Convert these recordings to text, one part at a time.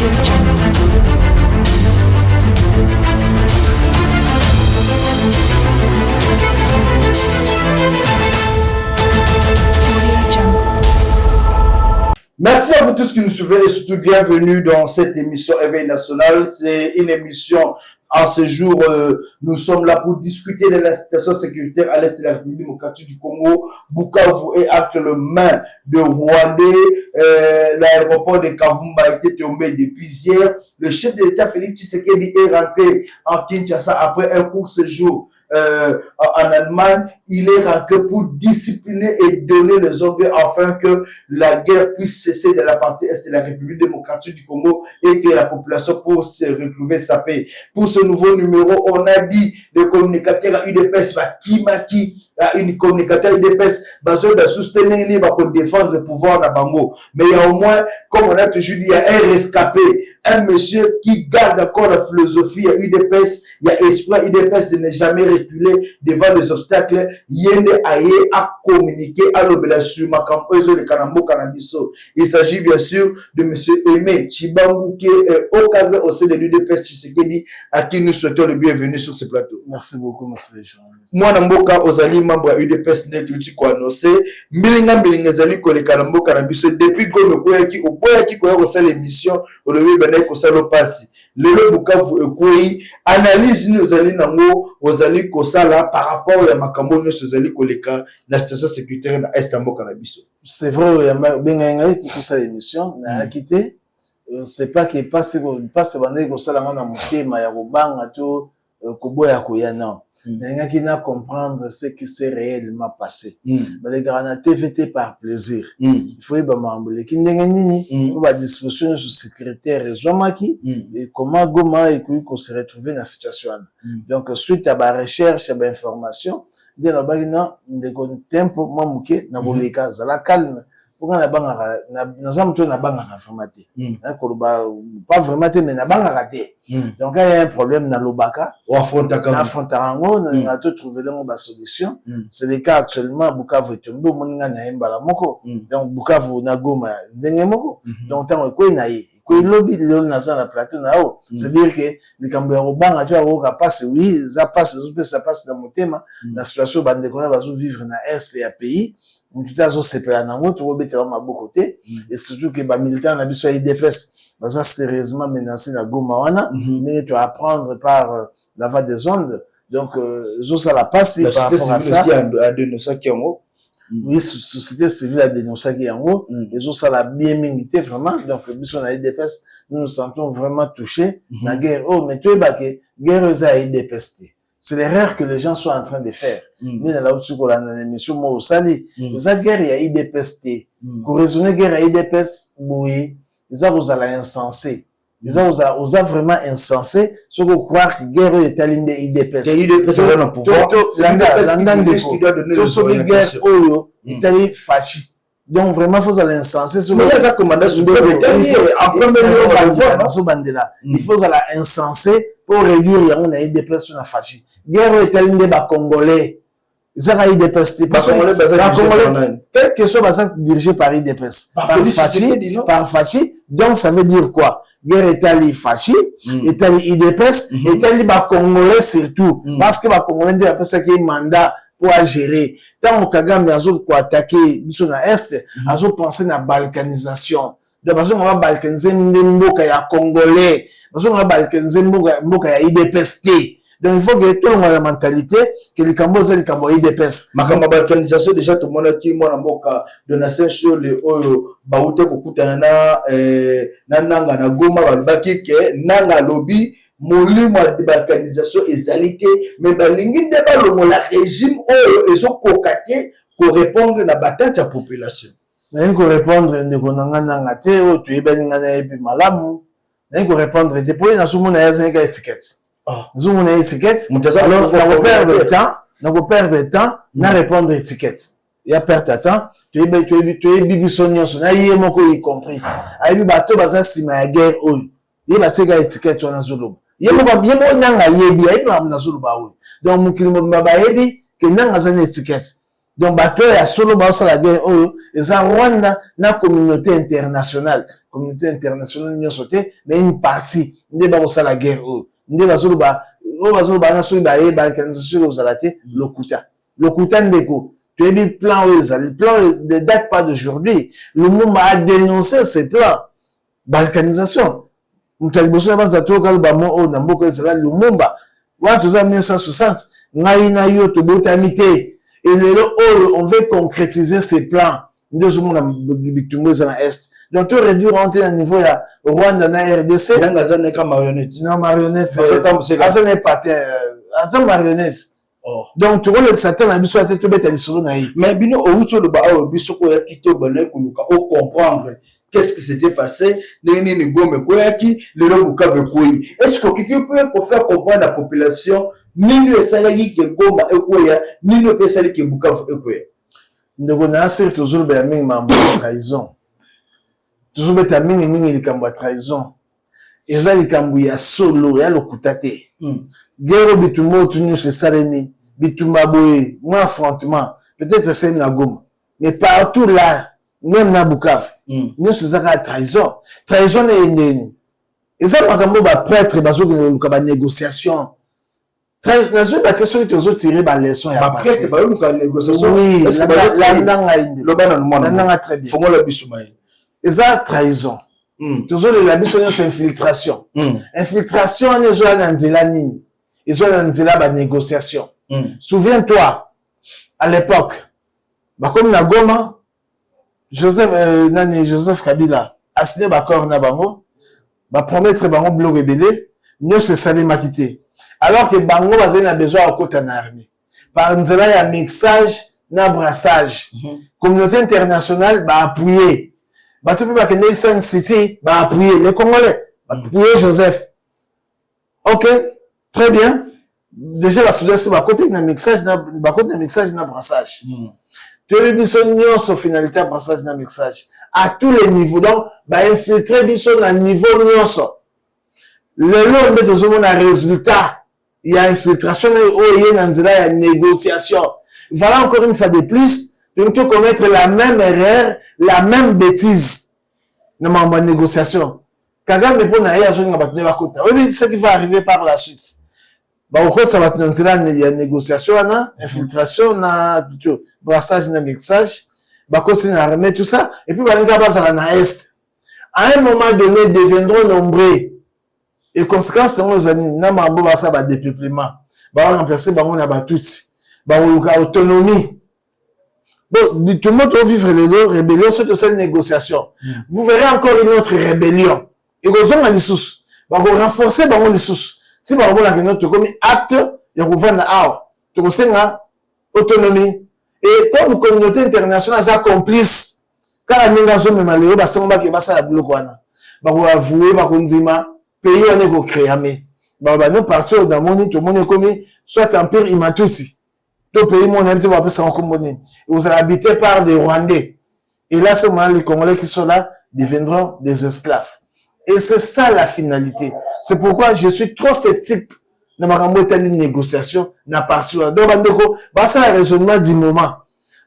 Audio Jungle. Audio Jungle. Merci à vous tous qui nous suivez et surtout bienvenue dans cette émission Éveil National. C'est une émission en ce jour, nous sommes là pour discuter de la situation sécuritaire à l'est de la République démocratique du Congo. Bukavu est entre les mains de Rwandais. L'aéroport de Kavumba a été tombé depuis hier. Le chef de l'État Félix Tshisekedi est rentré en Kinshasa après un court séjour en Allemagne. Il est rentré pour discipliner et donner les ordres afin que la guerre puisse cesser dans la partie est de la République démocratique du Congo et que la population puisse se retrouver sa paix. Pour ce nouveau numéro, on a dit le communicateur à UDPS bakimaki, une communicateur UDPS bazo de soutenir, ba défendre le pouvoir na bango. Mais il y a au moins, comme on a toujours dit, il y a un rescapé, un monsieur qui garde encore la philosophie à UDPS, il y a esprit UDPS de ne jamais reculer devant les obstacles. Ye nde aye a communiqué alobela sur makambo ezoleka na mboka na biso. Il s'agit bien sûr de monsieur Aimé Tshibangu, qui est haut cadre au sein de l'UDPS Tshisekedi, à qui nous souhaitons le bienvenu sur ce plateau. Merci beaucoup, monsieur le journaliste. Mwana mboka, ozali membre ya UDPS. Nde touti koannoncer mbilinga mbilinga ezali koleka na mboka na biso depuis Goma ekweyaki, oboyaki koya kosala émission, olobi ebandaki kosala mpasi. Lelo Bukavu ekwei. Analyse nini ozali nango, ozali kosala par rapport ya makambo nyonso ezali koleka na situation sécuritaire na est ya mboka na biso? C'est vrai, oyamba obengai ngai po tosala émission, nayaki te. C'est pas que pasi pasi bandaki kosala nga na motema ya kobanga to koboya koya, non. Nalingaki na comprendre ce qui s'est réellement passé. Balekaka na TV te par plaisir. Il faut yeba makambo eleki ndenge nini, po badisposition nyonso sécuritaire ezwamaki et comment Goma ekoki kose retrouver na situation wana. Donc suite ya barecherche ya bainformation nde nalobaki na ndeko tempo mwa moke na koleka. Zala calme, mpo nga nabangaka, naza moto oyo nabangaka vraiment te. Nakoloba pas vraiment te, mais nabangaka te. Donc quand il y a un problème, nalobaka. Oaffrontaka. Naaffrontaka yango, nalinga totrouver yango basolution. C'est le cas actuellement. Bukavu etombi, omoni nga na ye mbala moko. Donc Bukavu na Goma ndenge moko. Donc ntango ekwei na ye, ekwei lobi, lelo naza na plateau na yo. C'est dire que likambo ya kobanga to ya koyoka mpasi, oui, eza mpasi, ezopesa mpasi na motema na situation bandeko na bazovivre na est ya pays. Motu te azosepela nango, tokobetela maboko te. Et surtout que bamilitaire na biso ya UDPS baza sérieusement menacé na Goma wana, ndenge to apprendre par la voie des ondes. Donc ezosala mpasi La par société rapport à civile ça. aussi adénonçaki yango. Oui, société civile adénonçaki yango. Ezosala bien mingi te vraiment. Donc biso na UDPS, nous nous sentons vraiment touchés na guerre oyo. Mais toyebake guerre oyo eza ya UDPS te. C'est l'erreur que les gens sont en train de faire. Nde nalauti kolanda na émission moko osali, eza guerre ya UDPS te. Koraisonner guerre ya UDPS boye eza kozala insensé, eza kozala, oza vraiment insensé soki ocroire que guerre oyo etali nde UDPS. Te, UDPS eza na pouvoir. Landa ndeko, to soki guerre oyo etali Fatshi, donc vraiment faut ozala insensé. Mais aza commandant suprême, etali en premier lieu, on le voit, non? Nazobandela. Il faut ozala insensé po réduire yango na UDPS to na Fatshi. Guerre oyo etali nde bacongolais, ezaka UDPS te. Bacongolais baza dirigé par nani? Quel que soit, baza dirigé par UDPS, par par Félix Fatshi. Tshisekedi, non? Par Fatshi. Donc ça veut dire quoi? Guerre etali Fatshi, etali UDPS, etali bacongolais surtout, parce que bacongolais nde bapesaki ye mandat po agérer. Ntango Kagame azokoattaquer biso na est, azopense na balkanisation. Donc bazonga babalkaniser nde mboka ya congolais, bazonga babalkaniser mboka, mboka ya UDPS te. Donc il faut que tolongola na mentalité que likambo eza likambo ya UDPS. Makambo ya balkanisation, déjà tomonaki mwana mboka Donatien Shole oyo bauta kokutana na Nanga na Goma, balobaki ke Nanga alobi molimo ya balkanisation ezali te, mais balingi nde balongola régime oyo ezokoka te korépondre na baattente ya population. Nalingi korépondre ndeko na nga Nanga te, oyo toyebani, ngai nayebi malamu. Nalingi korépondre te po ye nazomona ye azangi ka étiquette. Nazomona ye étiquette. Moto aza alors pouvoir nakoperdre communautaire. temps, nakoperdre temps na répondre étiquette ya perte ya temps. Toyebi, toyebi, toyebi biso nyonso, na ye moko y compris ayebi bato baza nsima ya guerre oyo. Ye batieka étiquette wana, azoloba ye moko, ye moko Nanga ayebi, ayebi makambo nazoloba oyo. Donc mokili mobimba bayebi ke Nanga aza na étiquette. Donc bato oyo ya solo baosala guerre oyo eza Rwanda na communauté internationale. Communauté internationale nyonso te, mais une partie nde bakosala guerre oyo. Nde bazoloba oyo bazoloba wana, soki baye balkanisation ekozala te. Lokuta, lokuta, ndeko. Toyebi plan oyo ezali, plan ne date pas d'aujourd'hui. Lumumba a dénoncé ce plan balkanisation. Moto ya liboso ya banza toyoka loba mo oyo na mboka ezala Lumumba. Wana toza 1960, ngai na yo tobotami te. Et lelo oyo on veut concrétiser ces plans. Nde ozomona bitumba eza na Est. Donc to réduire yango te na niveau ya Rwanda na RDC. Nanga aza neka marionnette. Non, marionnette, aza na patin, aza marionnette. Oh. Donc tokolekisa te na biso te, tobeta lisolo na ye. Mais bino outi oloba awa, biso oyaki te, obandaki koluka ocomprendre qu'est-ce qui s'était passé, ndenge nini Goma ekweyaki, lelo Bukavu ekweyi. Est ce que okoki mpe kofaire comprendre la population nini oyo esalaki ke Goma ekweya, nini oyo mpe esali ke Bukavu ekweya? Ndeko na asiri, tozolobela mingi makambo ya trahison, tozobeta mingimingi likambo ya trahison. Eza likambo ya solo, ya lokuta te. Guerre oyo, bitumba oyo nyonso esalemi, bitumba boye, mwa affrontement peut-être esalemi na Goma, mais partout là, même na Bukavu, nyonso eza kaka trahison. Trahison na ye ndeni eza makambo baprêtre bazokende koluka banégociation. Nazoyeba te soki tozotire baleçon ya baprêtre bayoluka négociation. Oui, landa ngai nde. Loba na mwana. Landa ngai très bien. Fongola biso mayele. Eza trahison. Tozolela biso nyonso infiltration. Infiltration wana ezoya na nzela nini? Ezoya na nzela banégociation. Souviens-toi, à l'époque bakomi na Goma, Joseph nani, Joseph Kabila asigné baaccord na bango, bapromettre bango biloko ebele, nyonso esalemaki te, alors que bango bazali na besoin ya kokota na armée par nzela ya mixage na brassage. Communauté internationale baappuye bato mpe bakendeki Sun City, baappuye les Congolais, baappuye Joseph. Ok, très bien. Déjà basoda so bakotaki na mixage, bakoti na mixage na brassage. Toyebi biso nyonso finalité ya brassage na mixage à tous les niveaux. Donc bainfiltre biso na niveau nyonso. Lelo nde tozomona résultat ya infiltration oyo eye na nzela ya négociation. Voilà, encore une fois de plus, donc tocommettre la même erreur, la même bêtise na makambo ya négociation. Kagame, mpo na ye, azolinga bato nde bakota. Oyebi ce qui va arriver par la suite? Bakokotisa bato na nzela ya négociation wana, infiltration na plutôt brassage na mixage, bakotisi na armée, tout ça, et puis balinga bazala na Est. À un moment donné, deviendront nombreux, et conséquence yango ezali na makambo basala badépeuplement, baremplace bango na Batutsi, bakoluka autonomie. Bon, tout le monde doit vivre lelo rébellion. Soki tosali négociation, vous verrez encore une autre rébellion ekozonga lisusu, bakorenforce bango lisusu ti bakomonaka no tokomi apte ya kovanda awa, tokosenga autonomie. Et comme communauté internationale aza complice, kaka ndenge azomema lelo basango bake basala biloko wana, bakoavoue, bakondima, pays wana ekocréame. Baloba no parti oyo namoni, tomoni ekomi soit empire Hima-Tutsi to pays moko nayebi te bapesanga nkombo nini, ekozala habité par des Rwandais. Et là, ce moment, les Congolais qui sont là deviendront des esclaves. Et c'est ça la finalité. C'est pourquoi je suis trop sceptique na makambo etali négociation na parti wana. Donc bandeko basala raisonnement du moment,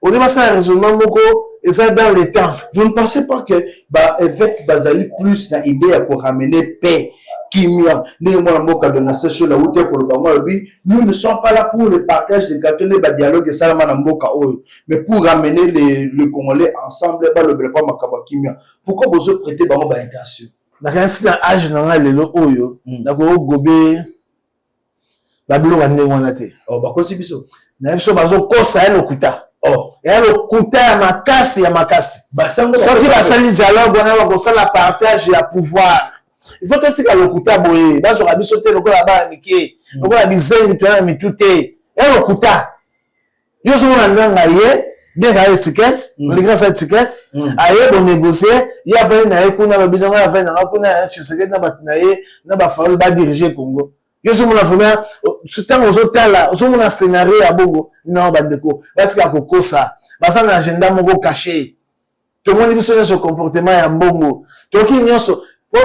olie basala raisonnement moko eza dans le temps. Vous ne pensez pas que baévêque bazali plus na idée ya koramener paix, kimia, ndenge mwana mboka Donatien Shola auti koloba ngo, alobi: nous ne sommes pas là pour le partage de gâteau, nde badialogue esalama na mboka oyo, mais pour ramener les Congolais ensemble, balobela mpa makambo ya kimia? Pourquoi bozoprêter bango baintention? Nakanisi na age na ngai lelo oyo, nakoki babiloko ya ndenge wana te. Oh, bakosi biso. Na biso bazokosa ye, lokuta. Oh. Eya lokuta ya makasi, ya makasi. Basango. Soki basali dialogue wana, bakosala partage ya pouvoir. Il faut totika lokuta boye. Bazwaka biso te lokola bana mike, lokola bizengi toya na mitu te. Ya lokuta. Yo ozomona ndanga ye bien kaka étiquette, malgré sa étiquette, aye bonégocie, ye afandi na ye kuna, babinongo afandi nanga kuna, Tshisekedi na bato na ye na bafaul badirige Congo. Yo ozomona vraiment, ntango ozotala, ozomona scénario ya bongo. Non, bandeko batika kokosa, baza na agenda moko caché. Tomoni biso nyonso comportement ya mbongo, tokoki nyonso po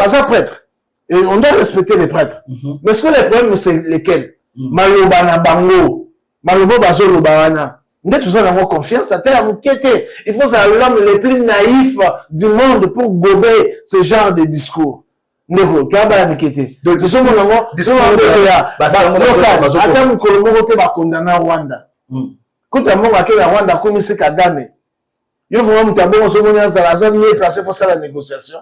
aza prêtre et on doit respecter les prêtres. Mais ce que le problème, c'est lesquels? Maloba na bango, maloba bazoloba wana. Nde toza nango confiance ata ya moke te. Il faut ozala l'homme le plus naïf du monde pour gober ce genre de discours. Ndeko, toya bana mike te, tozomona yango ata mokolo moko te bakondana Rwanda. Kuta mbongo ake na Rwanda, akomisi Kagame. Yo vraiment, moto abongo, ozomoni azala aza mieux placé pour sala négociation.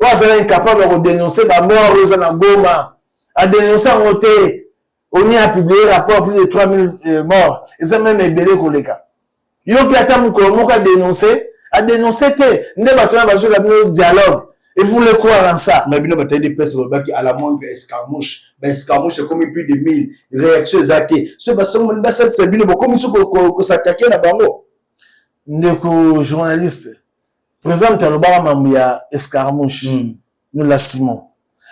Oyo azala incapable ya kodénoncer bamort oyo eza na Goma, adénonce yango te. ONU a publié rapport, plus de 3000 morts, eza même ebele koleka. Yo mpe ata mokolo moko adénonce te. Nde bato wana bazwela bino dialogue et vous voulez croire en ça? Mais bino batali de presse balobaki à la moindre escarmouche. Baescarmouche ekomi plus de 1000, réaction eza te. So basongoli basalisa bino, bokomi so kos'attaquer na bango. Ndeko journaliste, président alobaka mambo ya escarmouche. Nous l'assumons.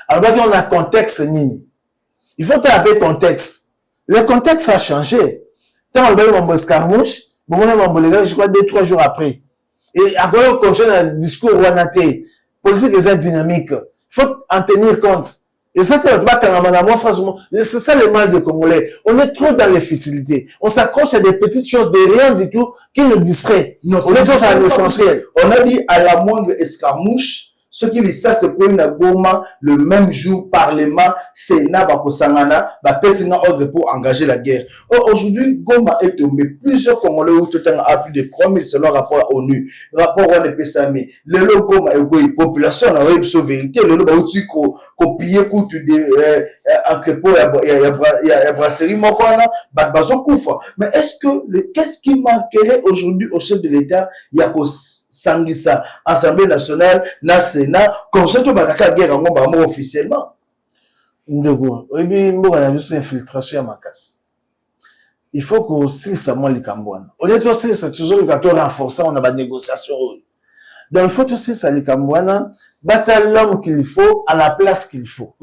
Alobaki on a contexte nini? Il faut tala mpe contexte. Le contexte a changé. Ntango alobaki mambo escarmouche, bomona mambo elekaki, je crois 2, 3 jours après. Et akoki continuer na discours wana te. Politique eza dynamique, il faut en tenir compte. Et ça, tu vas moi, franchement, c'est ça le mal des Congolais. On est trop dans les futilités. On s'accroche à des petites choses, de rien du tout, qui nous distrait. Non, on est tous à l'essentiel. On a dit à la moindre escarmouche, ce qui ça se produit na Goma, le même jour, Parlement, Sénat, bakosangana, bapesi nga ordre pour engager la guerre. Or, aujourd'hui, Goma est tombé. Plusieurs Congolais ont à plus de 3000 selon rapport à ONU. Rapport wana epesami. Lelo Goma ekoyi, population na oyebi so vérité, lelo bauti kopiller kutu de entrepôt ya brasserie moko wana, bato bazokufa. Mais est-ce que qu'est-ce qui manquerait aujourd'hui au chef de l'État ya kosangisa Assemblée nationale na Sénat, comme ça tobandaka guerre yango bango officiellement? Ndeko, oyebi mboka na biso, infiltration ya makasi. Il faut kosilisa mwa likambo wana. Olie tosilisa, tozoluka to renforcer na banégociation oyo. Donc il faut tosilisa likambo wana, batia l'homme qu'il faut à la place qu'il faut.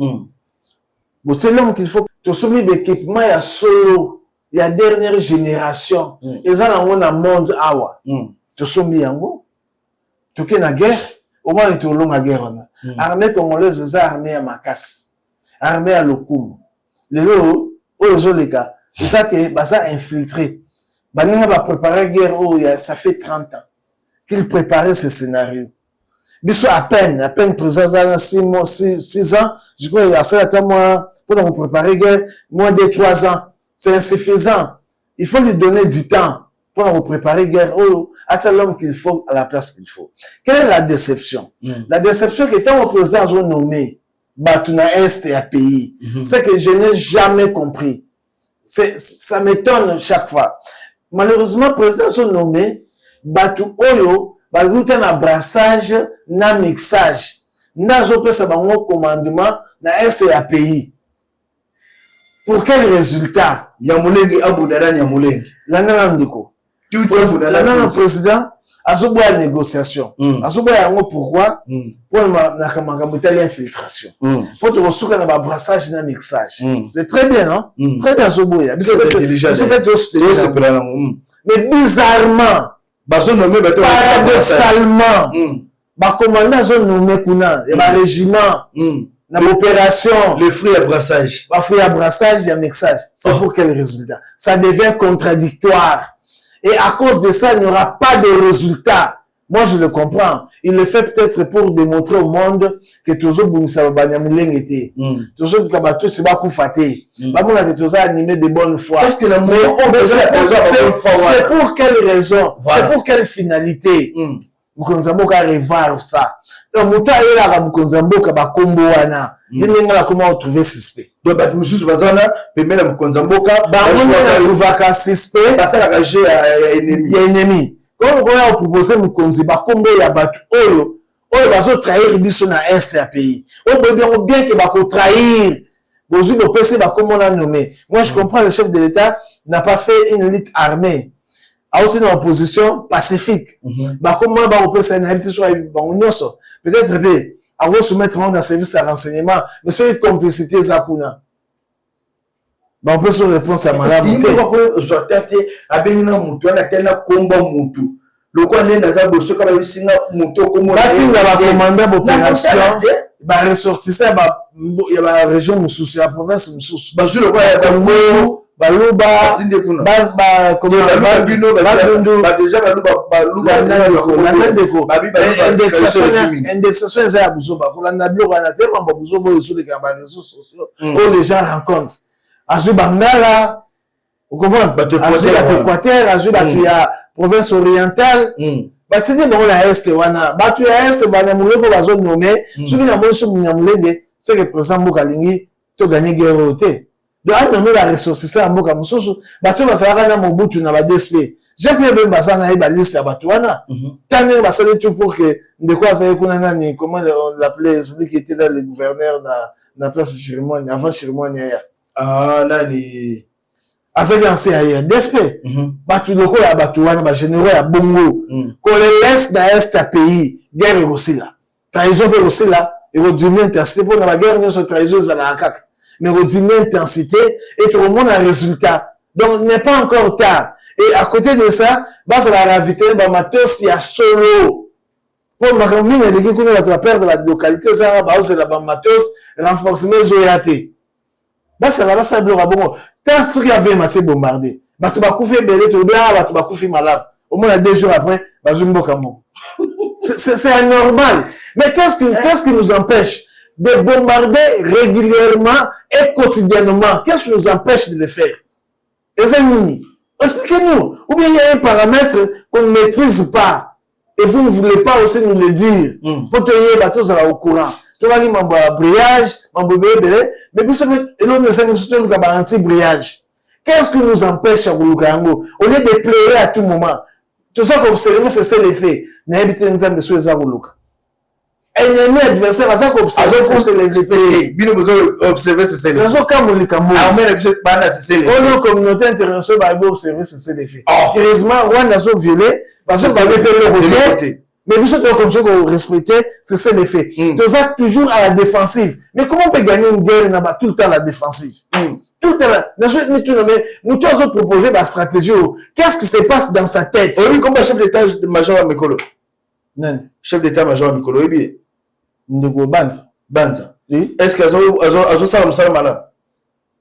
Botie l'homme qu'il faut, tosombi baéquipement ya solo ya dernière génération. Eza nango na monde awa. Tosombi yango, toke na guerre, omwana tolonga guerre wana. Armée congolaise eza armée ya makasi, armée ya lokumu. Lelo oyo ezoleka eza ke baza infiltré. Baninga baprépare guerre oyo, ça fait 30 ans qu'il préparait ce scénario. Biso à peine président aza na 6 mois, 6 ans, je crois, asala ata mwa mpona kopréparer guerre, moins de 3 ans, c'est insuffisant. Il faut lui donner du temps mpona kopréparer guerre oyo, atia l'homme qu'il faut à la place qu'il faut. Quelle est la déception? La déception que ntango président azonommé bato na est ya pays, c'est que je n'ai jamais compris, ça m'étonne chaque fois. Malheureusement, président azonommé bato oyo baluta na brassage na mixage, nde azopesa bango commandement na est ya pays. Pour quel résultat? Nyamulenge abunda na Nyamulenge. Landana, ndeko, landana. Président azoboya négociation. Azoboya yango pourquoi? Mpo na makambo etali infiltration, mpo tokosuka na babrassage na mixage. C'est très bien, non? Très bien, azoboya. Biso mpe tosoutenir, mais bizarrement, bazonommer bato. Paradoxalement, bacommandant azonommer kuna ya barégiment na baopération. Le fruit ya brassage. Bafruit ya brassage, ya mixage. C'est pour quel résultat? Ça devient contradictoire et à cause de ça, il n'y aura pas de résultat. Moi, je le comprends, il le fait peut-être pour démontrer au monde que tozobungisa Banyamulenge te, tozoluka bato si bakufa te, bamona te toza animé de bonne foi. Est-ce que na C'est pour quelle raison? C'est pour quelle finalité? Mokonzi ya mboka revoir ça. Donc moto ayelaka mokonzi ya mboka bakombo wana, ye ndenge nakoma retrouver suspect. Donc bato mosusu baza wana pembeni ya mokonzi ya mboka. Bango nde natrouvaka suspect. Basalaka jeu ya ennemi. Ya ennemi. Komo koya kopropose mokonzi bakombo ya bato oyo bazotrahir biso na est ya pays, oyo boyebi yango bien ke bakotrahir, bozwi, bopesi bakombo na nommé. Moi, je comprends, le chef de l'État n'a pas fait une lutte armée, auti na opposition pacifique. Bakombo wana bakopesa ye, nayebi te soki ayebi bango nyonso. Peut-être mpe akosoumettre bango na service ya renseignement, mais soki complicité eza kuna, bakopesa réponse ya malamu te. Ozwa ta te, abengi na motu wana, atali na komba motu lokola nde naza boye, soki bayebisinga motu okomona. Batinda bacommandant baopération, baressortissant ya barégion mosusu, ya province mosusu. Bazwi lokola ya Congo. Baluba. Batinde kuna. Bandundu. Landa, ndeko, indexation eza ya buzoba. Kolanda biloko wana te, mambo ya buzoba oyo ezoleka na baréseaux sociaux, oyo les gens rencontrent. Azwi Bangala, ocomprendre, azwi bato Équateur, azwi bato ya province orientale, batindi bango na Est wana. Bato ya Est, Banyamulenge bazonommer. Soki namoni so Munyamulenge, c'est que président mboka alingi togagner guerre oyo te. Donc anommer baressortissants ya mboka mosusu, bato bazalaka na Mobutu na baDSP. Jean Pierre Bemba aza na ye baliste ya bato wana. Ta ndenge basali tout pour que ndeko azali kuna, nani, comment on l'appelait, celui qui était là, le gouverneur na place Chirimwani avant Chirimwani aya. Ah, nani? Azalaki ancien ya ye ya DSP. Bato lokola ya bato wana, bagénéraux ya bongo, kolelese na Est ya pays, guerre ekosila, trahison mpe ekosila, ekodiminuer intensité, mpona baguerre nyonso trahison ezalaka kaka, mais ekodiminuer intensité et tokomona résultat. Donc n'est pas encore tard. Et à côté de ça, bazala ravitailler bamatos ya solo, mpo makambo mingi eleki kuna, bato baperdre balocalité, ezalaka baozela bamatos, renforcement ezoya te. Basala, basala biloko ya bongo. Ta soki avema se bombarde, bato bakufi ebele, tolobi awa bato bakufi malamu, omona 2 jours après bazwi mboka moko. C'est anormal. Mais qu'est-ce qui nous empêche de bombarder régulièrement et quotidiennement? Qu'est-ce qui nous empêche de le faire? Eza nini? Expliquez-nous. Ou bien il y a un paramètre qu'on ne maîtrise pas et vous ne voulez pas aussi nous le dire po toyeba, tozala au courant. Tokaki mambo ya brouillage, mambo ebele ebele, mais biso mpe eloko esangi biso, toluka ba anti brouillage. Qu'est-ce qui nous empêche ya koluka yango au lieu de pleurer à tout moment? Toza koobserver cessez-le-feu. Nayebi te, Nzambe so eza koluka ennemi, adversaire aza koobserver cessez-le-feu. Bino bozo observer cessez-le-feu. Nazokamwa likambo. Armée na biso banda cessez-le-feu. Oyo communauté internationale bayebi observer cessez-le-feu. Heureusement, Rwanda azoviole, bazobale mpe eloko te, mais biso tokocontinue korespecter cessez-le-feu. Toza toujours à la défensive. Mais comment on peut gagner une guerre na ba tout le temps à la défensive, tout le temps? Nazo mituna, mais moto azoproposer bastratégie oyo, qu'est-ce qui se passe dans sa tête? Oyebi komba chef d'état major ya mikolo? Nani? Chef d'état major ya mikolo, oyebi ye? Ndeko Banza. Banza. Oui. Est ce que azosala mosala malamu?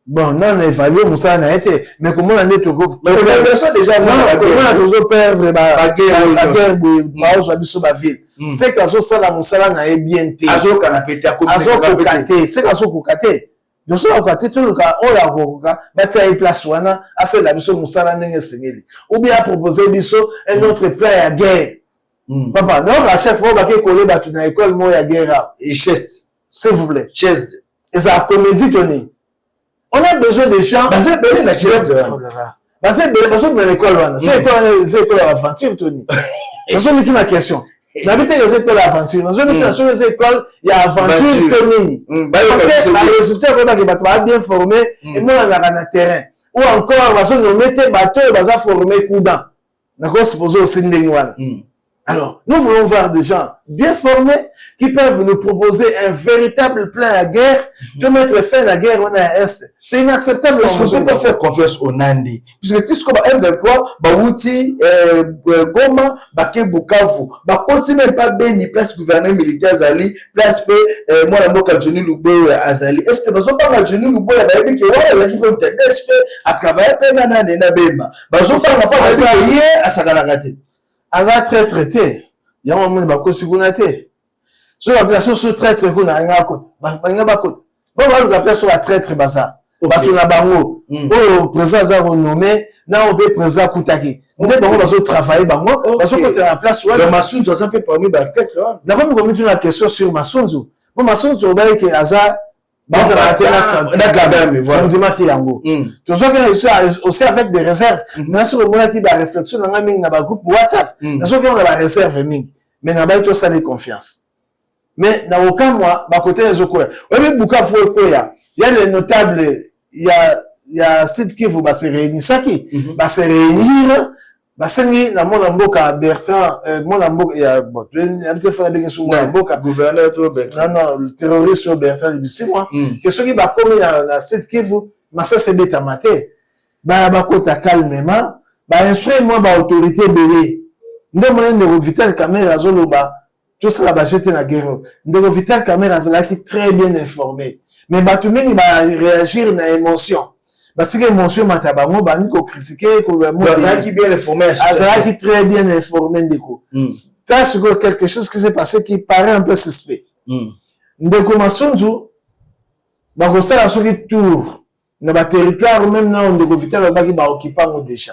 Bon, non, na évalue mosala na ye te, mais komona nde évaluation déjà. Komona tozoperdre baguerre boye, baozwa biso baville, c'est que azosala mosala na ye bien te. Azokana pe te. Azokoka te, c'est que azokoka te. Liboso akoka te, toluka oyo akokoka, batia ye place wana, asalela biso mosala ndenge esengeli, ou bien apropose biso un autre plan ya guerre. Papa, nayoka chef oyo bake kole bato na école moko ya guerre awa. Chest. S'il vous plaît. Chest. Ezala comédie to nini? On a besoin de gens. Baza ebele na chest. Baza ebele, bazobima na école wana. So école wana eza école ya aventure to nini? Nazomituna question. Nabi te eza école ya aventure, nazomituna soki eza école ya aventure to nini, parce que barésultat ekoyebake bato baa bien formé emonanaka na terrain, ou encore bazonommer te bato oyo baza formé kuna. Nakosupposer aussi ndenge wana. Alors, nous voulons voir des gens bien formés qui peuvent nous proposer un véritable plan à guerre, de mettre fin à la guerre on a Est. C'est inacceptable. Est-ce qu'on peut pas faire confiance au Nandi? Puisque tout ce qu'on M23, bauti, Goma, bake Bukavu, bakoti même pas Beni, place gouverneur militaire azali, place pe, moi, mboka Johnny Luboya azali. Est-ce que bazo pas Johnny Luboya, ba yebi ke wana azali pe DSP, a travailler pe na nani na Bemba? Bazo pas pas ye asakalaka te. Aza traître te. Yango omoni bakosi kuna te. Soki baplace so traître kuna alinga akota, balinga bakota bo baluka place oyo batraître baza, bato na bango oyo président aza renommer na oyo mpe président akutaki, nde bango bazotravailler, bango bazokotela na place wana. Masunzu aza mpe parmi batraître wana. Nakomi komituna question sur Masunzu, po Masunzu obayeke aza na Kagame. Ondimaki yango, tozwaki aussi avec des réserves. Na soki omonaki baréflexion na ngai mingi na bagroupe WhatsApp, nazoki yango na baréserve mingi, mais nabai tosali confiance. Mais na kokamwa, bakote ezokoya, oyebi Bukavu ekoya ya les notables ya Sud Kivu base réunisaki, base réunir, basengi na mwana mboka Bertrand, mwana mboka ya, bon, te fana benge so mwana mboka. Gouverneur to Bertrand? Non, non, terroriste oyo Bertrand Bisimwa, ke soki bakomi na Sud Kivu, masasi ebetama te, baya bakota calmement, bainstruire mwa baautorité ebele. Nde mona ndeko Vital Kamerhe azoloba tosala baje te na guerre. Ndeko Vital Kamerhe azalaki très bien informé, mais bato mingi baréagir na émotion. Batiki émotion emata bango, bandi kocritiquer. Azalaki bien informé. Azalaki très bien informé, ndeko. Ta sikoyo quelque chose qui s'est passé qui paraît un peu suspect. Ndeko Masunzu, bakosala soki tour na baterritoire, même na ndeko Vital alobaki baoccuper yango déjà,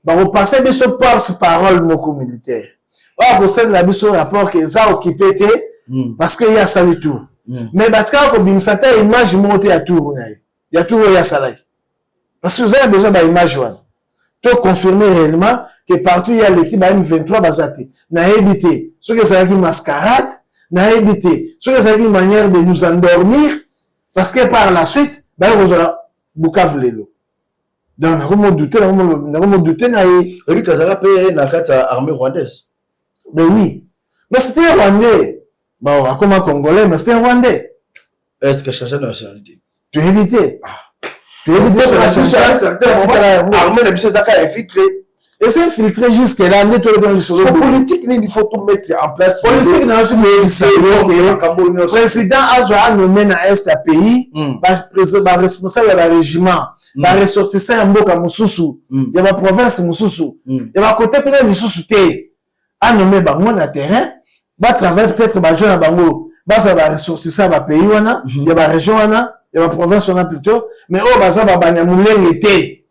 bakopasser biso porte parole moko militaire oyo akosalela biso rapport ke eza occupé te, parce que ye asali tour. Mais batikaka kobimisa ta image moko te ya tour na ye, ya tour oyo asalaki, parce que oza na besoin baimage wana to confirmer réellement que partout ye aleki, ba M23 baza te. Nayebi te soki ezalaki mascarade, nayebi te soki ezalaki manière de nous endormir, parce que par la suite baye kozwa Bukavu lelo. Donc nakomodouter, nakomodouter na ye. Oyebi kazalaka mpe na kati ya armée rwandaise. Mais oui, mais c'était un Rwandais. Bon, akoma Congolais, mais c'était un Rwandais. Est ce que change de nationalité? Toyebi te, toyebi te. Armée na biso ezaka infiltré. Eza infiltré jusque là nde tolobi lisolo. Politique nini il faut tout mettre en place? Politique na biso, président azwa anommer na est ya pays baresponsable ya barégiment, baressortissant ya mboka mosusu, ya baprovince mosusu, ya bakote kuna lisusu te. Anommer bango na terrain, batravaille, peut-être bajeune na bango bazala baressortissant ya bapays wana, ya barégion wana, ya baprovince wana plutôt, mais oyo baza babanyamulenge te.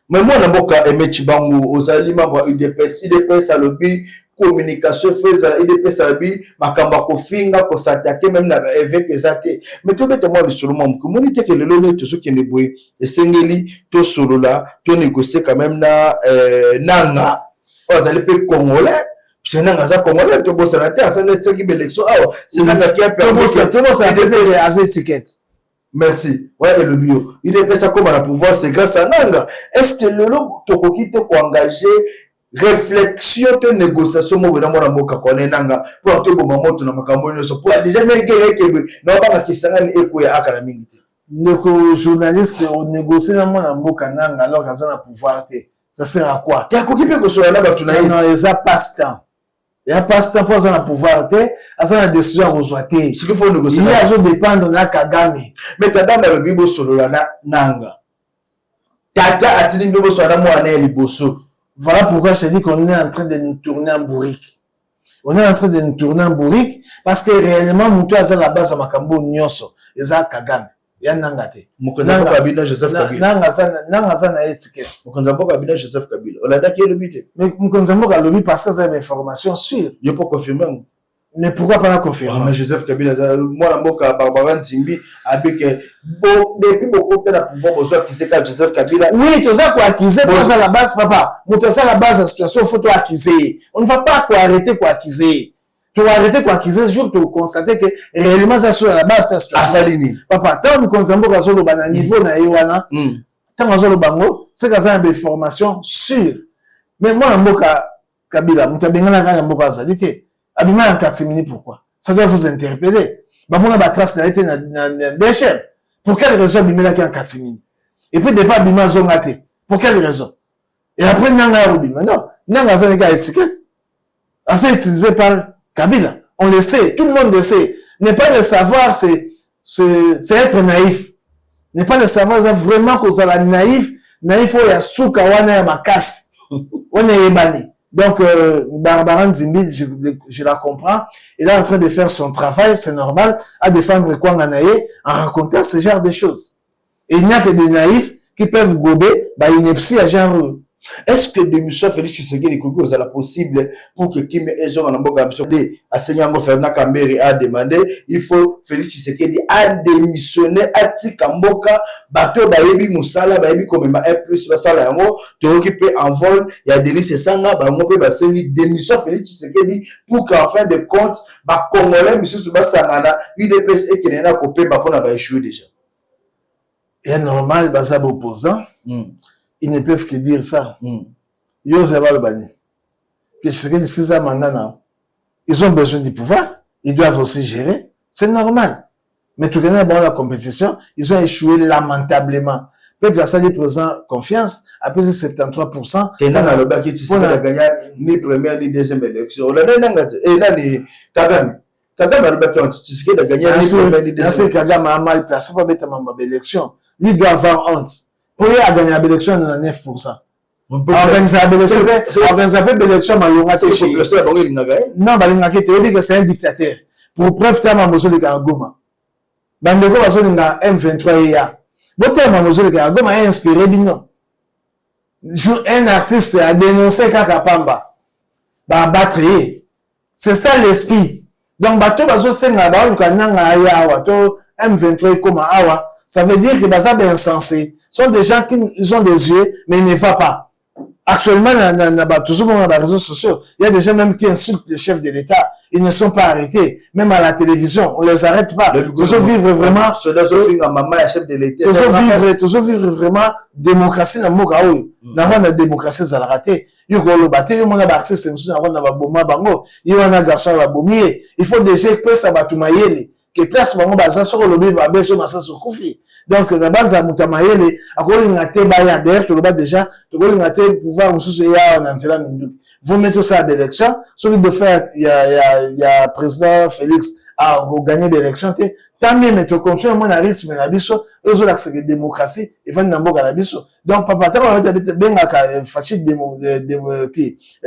Mais mwana mboka Aimé Tshibangu, ozali membre ya UDPS. UDPS alobi communication fo ezala. UDPS alobi makambo ya kofinga, kos'attaquer même na baévêque eza te. Mais tobeta mwa lisolo mwa moke. Omoni teke lelo nde tozokende boye, esengeli tosolola, tonégocier quand même na Nanga oyo azali mpe Congolais, puisque Nanga aza Congolais, tobosana te, asali soki baélection awa, c'est Nanga qui a permis. Aza étiquette. Merci. Ouais, elobi yo UDPS akóma na pouvoir, c'est grâce à Nanga. Est ce que lelo tokoki te koengager réflexion to négociation moko na mwana mboka kone Nanga mpona toboma moto na makambo nyonso, mpo déjà ndenge ekebe na obanga Kisangani ekoya akala mingi te? Ndeko journaliste, onégocie na mwana mboka Nanga alors aza na pouvoir te, ça sert à quoi? Te, akoki mpe kosola na bato na ye. Non, eza passe temps, ya passe temps, mpo aza na pouvoir te, aza na décision ya kozwa te. Soki faut négocier. Ye azodépendre na Kagame. Mais Kagame alobi bosolola na Nanga, tata atindi nde bosolola na mwana ya liboso. Voilà pourquoi je dis qu'on est en train de nous tourner en bourrique. On est en train de nous tourner en bourrique parce que réellement moto aza la base ya makambo nyonso eza Kagame, ya Nanga te. Mokonzi ya mboka bino Joseph Kabila. Nanga aza na étiquette. Mokonzi ya mboka bino Joseph Kabila olandaki, elobi te. Mais mokonzi ya mboka alobi parce que aza na information sûre. Yo mpo confirme yango? Mais pourquoi pas na confirmer? Mais Joseph Kabila aza mwana mboka. Barbara Nzimbi abike depuis bokota na pouvoir, bozwa accuser ka Joseph Kabila. Oui, toza koaccuser po aza la base, papa. Moto aza la base ya situation, faut toaccuser ye. On ne va pas koarrêter koaccuser ye. Toarrêter koaccuser jour toconstate que réellement aza sur la base ya situation. Asali nini? Papa, ntango mokonzi ya mboka azoloba na niveau na ye wana, ntango azoloba yango, seke aza na bainformation sûre. Mais mwana mboka Kabila, moto abenganaka na mboka azali te, abima na catimini. Pourquoi? Ça doit vous interpeller. Bamona batrace na ye te na DHM. Pour quelle raison abimelaki en catimini? Et puis depuis abima, azonga te, pour quelle raison? Et après Nanga ya kobima, non, Nanga aza neka étiquette, aza utilisé par Kabila. On le sait, tout le monde le sait. Ne pas le savoir, c'est être naïf. Ne pas le savoir eza vraiment kozala naïf, naïf oyo ya suka wana, ya makasi wana eyebani. Donc, Barbara Nzimbi, je la comprends. Elle est en train de faire son travail, c'est normal, à défendre kwanga na ye, en racontant ce genre de choses. Et il n'y a que des naïfs qui peuvent gober, bah, ineptie à genre. Est-ce que démission Félix Tshisekedi ekoki kozala possible pour que kimia ezonga na mboka na biso? Nde asengi yango. Ferdinand Kambere a demandé, il faut Félix Tshisekedi adémissionner, atika mboka. Bato bayebi mosala, bayebi komema un plus, basala yango. Toyoki mpe envol ya Denis Esanga, bango mpe basengi démission Félix Tshisekedi pour qu'en fin de compte bacongolais misusu basangana, UDPS ekende na kopemba mpona baéchoué déjà. Et normal, baza opposant. Ils ne peuvent que dire ça. Yo baloba nini? Que Tshisekedi sisa mandat na, ils ont besoin du pouvoir, ils doivent aussi gérer, c'est normal. Mais tout gagner bon la compétition, ils ont échoué lamentablement. Peuple asali président confiance, après 73%. Te, Nanga alobaki Tshisekedi agagna ni première ni deuxième élection. Olanda Nanga te? E nani, Kagame, Kagame alobaki Tshisekedi agagna ni première ni deuxième. Kagame a mal placé po abeta mambo ya baélection. Lui doit avoir honte. Po ye agagna baélection na 99%. Organisaka baélection mpe, organisaka mpe baélection malonga te chez ye. Non, balingaki te. Oyebi que c'est un dictateur. Pour preuve, tama mozoleka ya Goma, bandeko bazolinga M23 eya, botema mozoleka ya Goma einspiré bino. Un artiste a dénoncé kaka pamba, baabattre ye. C'est ça l'esprit. Donc bato bazosenga, baoluka nanga aya awa to M23 ekoma awa, ça veut dire que baza bainsensé, sont des gens qui, ils ont des yeux mais ils ne voient pas. Actuellement, na toujours dans les réseaux sociaux, il y a des gens même qui insultent le chef de l'État. Ils ne sont pas arrêtés. Même à la télévision, on les arrête pas. Toujours vivre vraiment. Toujours vivre vraiment démocratie na mboka oyo. Na Rwanda, démocratie ezalaka te. Yo koloba te, yo mona ba artiste mosusu na Rwanda baboma bango. Ye wana garçon babomi ye. Il faut déjà epesa bato mayele ke place bango baza, soki olobi mabe, so masasi, okufi. Donc na banza moto ya mayele akolinga te baya. D'ailleurs toloba déjà, tokolinga te pouvoir mosusu eya awa na nzela minduki. Vaut mieux tosala baélection. Soki dauphin ya président Félix akogagner baélection te, tant mieux, mais tocontinue mona rythme na biso oyo ezolakisaka démocratie efandi na mboka na biso. Donc papa, ntango bengaka Fatshi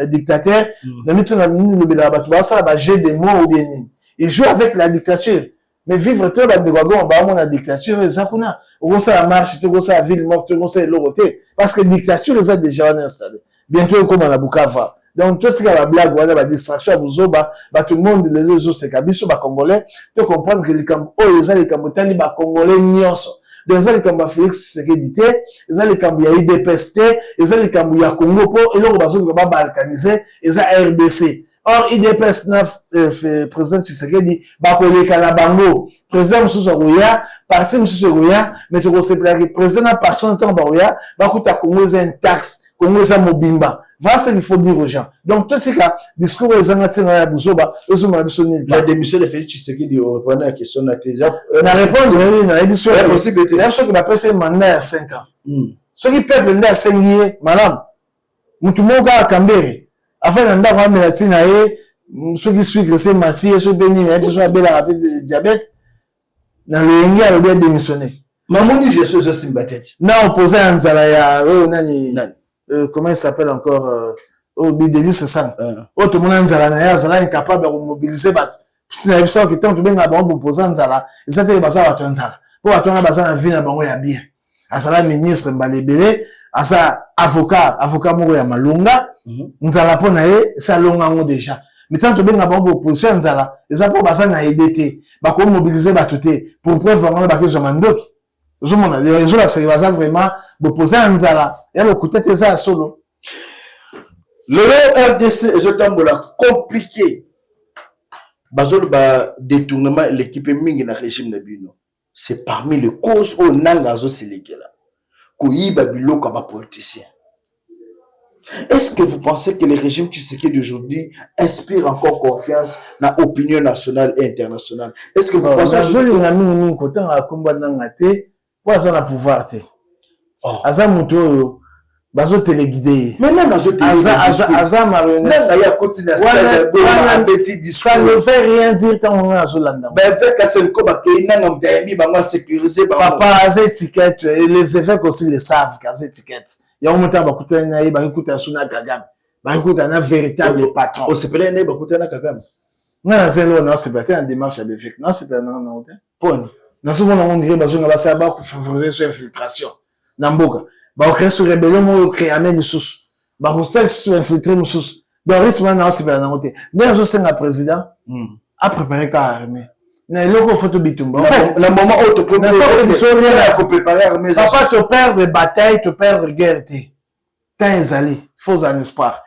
dictateur, na mituna nini lobelaka bato basala bajeu de mots ou bien nini? Il joue avec la dictature. Mais vivre to bandeko ya Goma baomona dictature eza kuna. Okosala marche te, okosala ville morte te, okosala eloko te, parce que dictature eza déjà wana installé. Bientôt ekóma na Bukavu. Donc totika bablague wana, badistraction ya bozoba. Bato monde lelo ezoseka biso bacongolais. To comprendre ke likambo oyo eza likambo etali bacongolais nyonso. Donc eza likambo ya Félix Tshisekedi te, eza likambo ya UDPS te, eza likambo ya Congo, mpo eloko bazoluka babalkaniser eza RDC. Or UDPS na président Tshisekedi bakoleka na bango. Président mosusu akoya, parti mosusu ekoya, mais tokosepelaki président na parti wana, ntango bakoya, bakuta Congo eza intact, Congo eza mobimba. Voilà ce qu'il faut dire aux gens. Donc totika discours oyo ezanga ntina ya buzoba, ezomona biso nini. La démission de Félix Tshisekedi, répondre la question na te. Na répondre nini? Nayebi soki bapesa ye mandat ya 5 ans, soki peuple nde asengi ye, malamu. Mutu moko kaka Kambere afai na ndako, amela ntina ye, soki sucre se masi ye, soki mpe nini, ayebi soki abelaka mpe diabète, na loyenge alobi adémissionné. Mamoni gestion ezosimba te. Na opposant ya nzala ya oyo nani, comment il s'appelle encore, oyo Bideli Sesanga, oyo tomona nzala na ye, azala incapable ya komobiliser bato. Si na yebi soki ntango tobengaka bango boposa nzala, eza te baza bato ya nzala, mpo bato wana baza na vie na bango ya bien. Azala ministre mbala ebele, aza avocat, avocat moko ya malonga. Nzala mpo na ye esi alonga yango déjà. Mais ntango tobengaka bango boposition ya nzala, eza mpo baza na aide te, bakomobiliser bato te. Pour preuve, bango wana bakezwa mandoki. Ozomona, ezolakisaka baza vraiment boposa ya nzala ya lokuta te, eza ya solo. Lelo RDC ezotambola compliqué. Bazoloba détournement, l'équipe mingi na régime na bino, c'est parmi les causes oyo nanga azoselekela koyiba biloko ya bapoliticien. Est-ce que vous pensez que le régime Tshisekedi d'aujourd'hui inspire encore confiance na opinion nationale et internationale? Est-ce que vous pensez? Nazolinga mingimingi kotanga kombo nanga te, po aza na pouvoir te. Aza moto oyo bazotéléguider ye. Mais nanga aza marionnette. Ye akoti na stade. Ça ne veut rien dire ntango nga azolanda. Baévêque asenko bakei, nanga moto ayambi bango, asécuriser bango. Papa, aza étiquette et les évêques aussi le savent qu'aza étiquette. Yango moto bakutani na ye, bakikutana so na Kagame, bakikutana na véritable patron. Osepelani na ye bakutani na Kagame? Nga naza eloko, naosepela te na démarche ya baévêque, naosepela nanga nango te. Poni? Nazomona ngo ndire bazonga, basala bakofavoriser so infiltration na mboka, bakocréer so rébellion moko, créame lisusu, bakosala lisusu infiltré mosusu. Donc rythme wana naosepela nango te. Nde nazosenga président apréparé kaka armée na eloko fo tobitumba. Na moment oyo tokopréparer armée? Papa, toperdre bataille, toperdre guerre te. Temps ezali, faut ozala na espoir.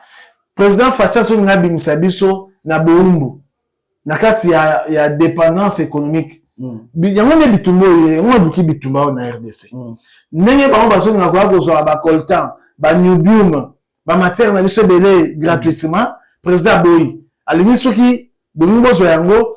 Président Fatshi, soki nga abimisa biso na bowumbu, na kati ya dépendance économique, yango nde bitumba oyo, yango ebuki bitumba oyo na RDC. Ndenge bango bazolinga koya kozwaka bacoltan, baniobium, bamatière na biso ebele gratuitement, président aboyi. Alingi soki bongi bozwa yango,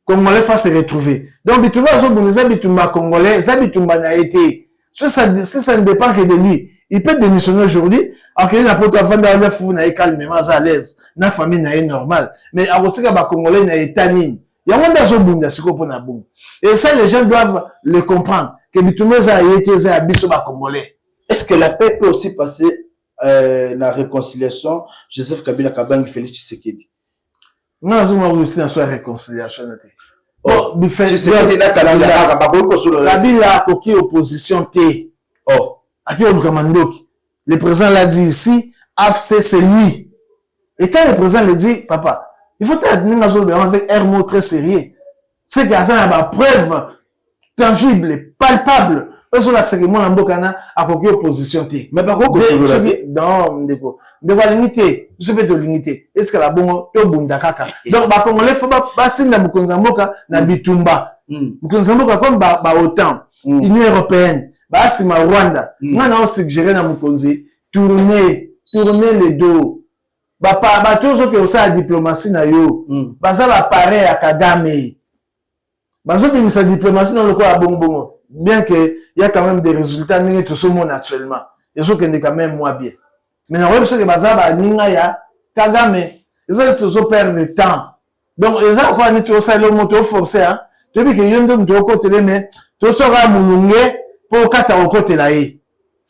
congolais faut se retrouver. Donc bitumba azobunda eza bitumba congolais, eza bitumba na ye te. Si ça ne dépend que de lui, il peut démissionner aujourd'hui, akende na Poto, afanda, alia fufu na ye calmement, aza à l'aise na famille na ye, normal. Mais akotika bacongolais na état nini? Yango nde azobunda sikoyo mpo na bongo. Et ça, les gens doivent le comprendre. Ke bitumba eza ya ye te, eza ya biso bacongolais. Est-ce que la paix peut aussi passer na réconciliation Joseph Kabila Kabange, Félix Tshisekedi? Nga nazomona aussi na so ya réconciliation na te. Oh, Tshisekedi na Kabila kaka bakoki kosolola? Kabila akoki opposition te. Oh. Aki koluka mandoki. Le président l'a dit ici, AFC, c'est lui. Et quand le président le dit, papa, il faut tala ndenge azoloba yango avec un mot très sérieux, c'est que aza na bapreuve tangible, palpable, ezolakisaka mwana mboka na akoki opposition te. Mais bakoki kosolola te? Non, ndeko, ndeko alingi te, biso mpe tolingi te. Etikala bongo, tobunda kaka. Donc bacongolais, faut batinda mokonzi ya mboka na bitumba. Mokonzi ya mboka, comme baOTAN, Union européenne, baasima Rwanda. Nga na osuggérer na mokonzi: tourner, tourner le dos. Bato ozoke kosala diplomatie na yo, baza baparrain ya Kagame. Bazobimisa diplomatie na lokola bongbongo, bien que y a quand même des résultats ndenge tozomona actuellement, ezokende quand même moins bien, mais nakoyebi soki baza baninga ya Kagame, eza neti ozoperdre temps. Donc eza lokola neti osalela moto, oforce, toyebi ke yo nde moto okotele, mais totiaka molunge mpo okata okotela ye,